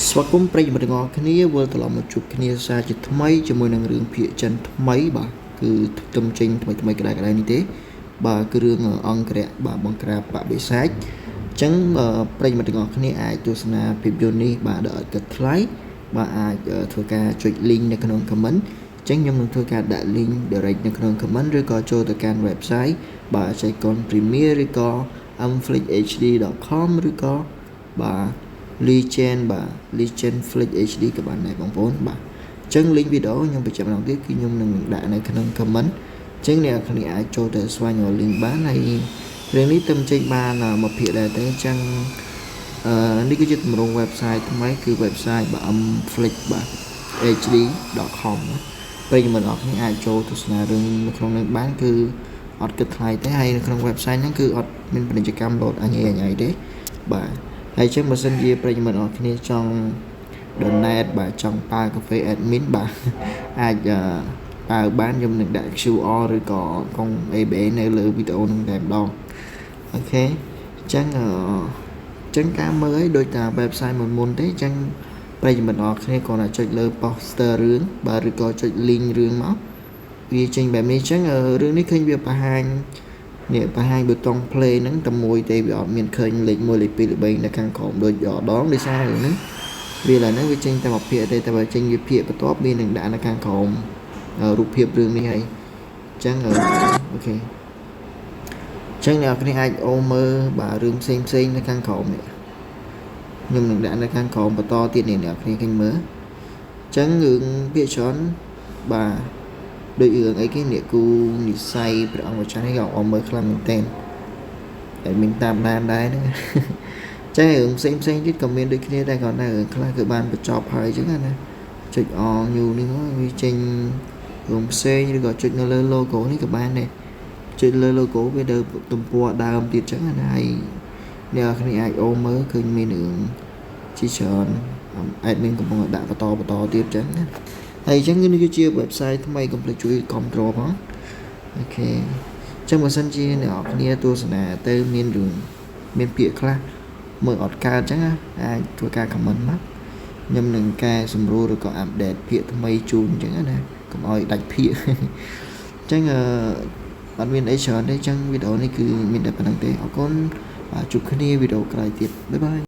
ស្វាគមន៍ប្រិយមិត្តទាំងអស់គ្នាវិលត្រឡប់មកជួបគ្នាសារជាថ្មីជាមួយនឹងរឿងភាគចិនថ្មីបាទគឺទើបចេញថ្មីថ្មីក្តៅៗនេះទេបាទគឺរឿងអង្គរៈបាទបង្ក្រាបបបិសាចអញ្ចឹងប្រិយមិត្តទាំងអស់គ្នាអាចទស្សនាភាពយន្តនេះបាទដោយអត់គិតថ្លៃបាទអាចធ្វើការចុច link នៅក្នុង comment អញ្ចឹងខ្ញុំនឹងធ្វើការដាក់ link direct នៅក្នុង comment ឬក៏ចូលទៅកាន់ website បាទចៃកុន Premier ឬក៏ mflixhd.com ឬក៏បាទ Legend បាទ Legend Flix HD ក៏បានដែរបងប្អូនបាទអញ្ចឹង link វីដេអូខ្ញុំបញ្ជាក់ម្ដងទៀតគឺខ្ញុំនឹងដាក់នៅក្នុង comment អញ្ចឹងអ្នកគ្នាអាចចូលទៅស្វែងរក link បានហើយរឿងនេះទៅចេញបានមួយភាគដែរទេអញ្ចឹងអឺនេះគឺជាទម្រង់ website ថ្មីគឺ website បាទ mflix បាទ hd.com ណាប្រិយមិត្តអរគ្នាអាចចូលទស្សនារឿងនៅក្នុងនេះបានគឺអត់គិតថ្លៃទេហើយនៅក្នុង website ហ្នឹងគឺអត់មានពាណិជ្ជកម្មលោតអញអញអីទេបាទហើយចឹងបើសិនជាប្រិយមិត្តអរគ្នាចង់ donate បាទចង់ប៉ាវកាហ្វេ admin បាទអាចប៉ាវបានខ្ញុំនឹងដាក់ QR ឬក៏កុង ABA នៅលើវីដេអូនឹងតែម្ដង OK អញ្ចឹងអញ្ចឹងការមើលឲ្យដូចតា website មុនមុនទេអញ្ចឹងប្រិយមិត្តអរគ្នាគ្រាន់តែចុចលើ poster រឿងបាទឬក៏ចុច link រឿងមកវាចេញបែបនេះអញ្ចឹងរឿងនេះឃើញវាបង្ហាញនេះបង្ហាញប៊ូតុង play ហ្នឹងតែមួយទេវាអត់មានឃើញលេខ1លេខ2លេខ3នៅខាងក្រោមដូចដងដោយសាររឿងហ្នឹងវាឡើយហ្នឹងវាចេញតែមួយភាគទេតែបើចេញវាភាគបន្ទាប់វានឹងដាក់នៅខាងក្រោមរូបភាពរឿងនេះហើយអញ្ចឹង OK អញ្ចឹងអ្នកគ្នាអាចអូមើលបាទរឿងផ្សេងផ្សេងនៅខាងក្រោមនេះខ្ញុំនឹងដាក់នៅខាងក្រោមបន្តទៀតនេះអ្នកគ្នាឃើញមើលអញ្ចឹងរឿងភាគច្រើនបាទដូចរឿងអីគេអ្នកគូនិស័យព្រះអង្គម្ចាស់នេះក៏អមមើលខ្លាំងមែនទែនតែមានតាមដានដែរហ្នឹង ចេះរឿងផ្សេងផ្សេងទៀតក៏មានដូចគ្នាដែរគ្រាន់តែរឿងខ្លះគឺបានបញ្ចប់ហើយអញ្ចឹងណាចុច on new នេះមកវាចេញរឿងផ្សេងឬក៏ចុចនៅលើ logo នេះក៏បានដែរចុចលើ logo វាទៅទំព័រដើមទៀតអញ្ចឹងណាហើយអ្នកគ្នាអាចអូមើលឃើញមានរឿងជាច្រើន admin កំពុងតែដាក់បន្តបន្តទៀតអញ្ចឹងណាហើយអញ្ចឹងនេះគឺជា website ថ្មីកុំភ្លេចជួយ control ផង OK អញ្ចឹងបើសិនជាអ្នកនរគ្នាទស្សនាទៅមានរឿងមានពាក្យខ្លះមើលអត់កើតអញ្ចឹងណាអាចធ្វើការ comment មកខ្ញុំនឹងកែសម្រួលឬក៏ update ភាគថ្មីជូនអញ្ចឹងណាកុំឲ្យដាច់ភាគអញ្ចឹងអឺអត់មានអីច្រើនទេអញ្ចឹងវីដេអូនេះគឺមានតែប៉ុណ្្នឹងទេអរគុណបាទជួបគ្នាវីដេអូក្រោយទៀត bye bye.